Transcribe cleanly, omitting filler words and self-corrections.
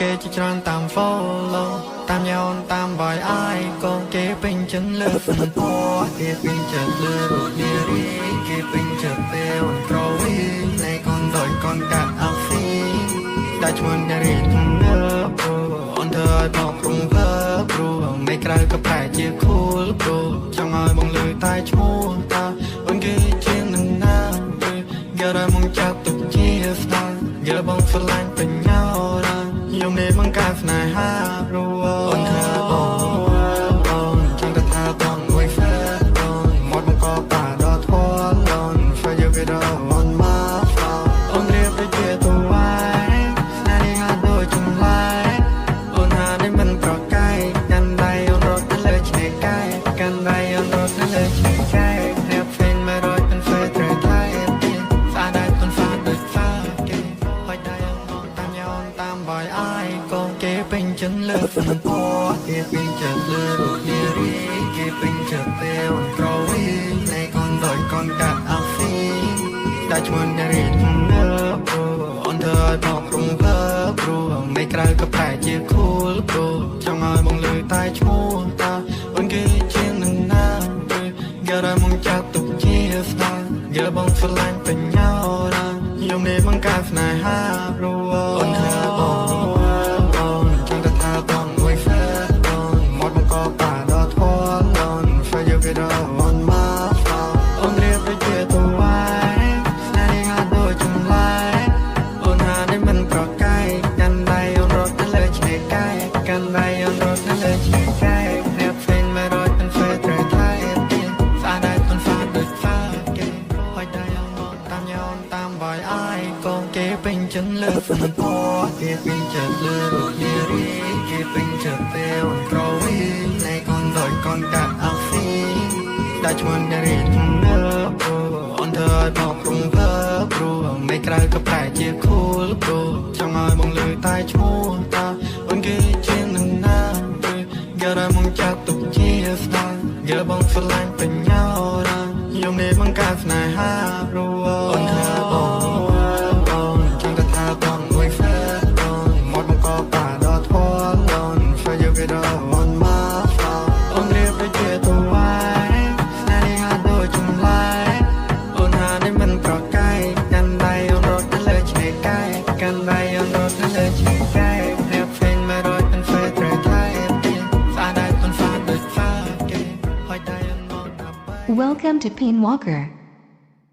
គេជាច្រើនតាម follow តាមញោនតាមវាយអាយកូនគេពេញចិត្តលើសំពណ៌គេពេញចិត្តលើរូបនារីគេពេញចិត្តពេលអូនក្រវីនៃកូនដូចកូនកាត់អាហ្វីដែលឈ្មោះនារីទំនើបព្រោះអូនធ្វើឲ្យបងរំភើបព្រោះមិនក្រៅក៏ប្រែជា cool ព្រោះចង់ឲ្យបងលើតែឈ្មោះតើអូនគឺជានរណាគេគេរមកចាត់ទុកជាស្ដាយគេបងស្រឡាញ់បញ្ញារ៉ាយំនេះបង្កើតស្នេហាព្រោះអូនធ្វើបងអូនចង់ទៅថាបងមួយហ្វេអូនមកបង្កបាដល់ធន់អូន For you get on my floor អូនរៀបដូចជាតួឯងស្នេហាដូចចម្លែកអូនហានេះមិនប្រកែកកាន់ដៃអូនរត់ទៅលើឆ្នេរកែកាន់ដៃអូនរត់ទៅលើឆ្នេរកែអ្នកផ្សេងមករត់เป็นហ្វេត្រូវថែទៀតស្អាតដែរទុនហ្វាដូចហ្វាគេហុចដៃអូនមកតាមញោនតាមបាយអាយកូនគេពេញចិត្តលើសំពណ៌គេពេញចិត្តលើរូបនារីគេពេញចិត្តពេលអូនក្រវីនៃកូនដូចកូនកាត់អាហ្វីដែលឈ្មោះនារីទំនើបព្រោះអូនធ្វើឲ្យបងរំភើបព្រោះមិនក្រៅក៏ប្រែជា cool ព្រោះចង់ឲ្យបងលើតែឈ្មោះតើអូនគឺជានរណាគេគេរមកចាត់ទុកជាស្ដាយគេបងស្រឡាញ់បញ្ញារ៉ាយំនេះបង្កើតស្នេហាព្រោះអូនធ្វើបងអូនចង់ទៅថាបងមួយហ្វេអូនមកបង្កបាដល់ធន់អូន For you get on my floor អូនរៀបដូចជាតួឯងស្នេហាដូចចម្លែកអូនហានេះមិនប្រកែកកាន់ដៃអូនរត់ទៅលើឆ្នេរកែកាន់ដៃអូនរត់ទៅលើឆ្នេរកែអ្នកផ្សេងមករត់เป็นហ្វេត្រូវថែទៀតស្អាតដែរទុនហ្វាដូចហ្វាគេហុចដៃអូនមកតាមញោនតាមបាយអាយកូនគេពេញចិត្តលើសំពណ៌គេពេញចិត្តលើរូបនារីគេពេញចិត្តពេលអូនក្រវីនៃកូនដូចកូនកាត់អាហ្វីដែលឈ្មោះនារីទំនើបព្រោះអូនធ្វើឲ្យបងរំភើបព្រោះមិនក្រៅក៏ប្រែជា cool ព្រោះចង់ឲ្យបងលើតែឈ្មោះតើអូនគឺជានរណាគេគេរមកចាត់ទុកជាស្ដាយគេបងស្រឡាញ់បញ្ញារ៉ាយំនេះបង្កើតស្នេហាព្រោះអូនធ្វើបងអូនចង់ទៅថាបងមួយហ្វេអូនមកបង្កបាដល់ធន់អូន For you get on my floor អូនរៀបដូចជាតួឯងស្នេហាដូចចម្លែកអូនហានេះមិនប្រកែកកាន់ដៃអូនរត់ទៅលើឆ្នេរកែកាន់ដៃអូនរត់ទៅលើឆ្នេរកែអ្នកផ្សេងមករត់เป็นហ្វេត្រូវថែទៀតស្អាតដែរទុនហ្វាដូចហ្វាគេហុចដៃអូនមកដល់ Welcome to Pain Walker.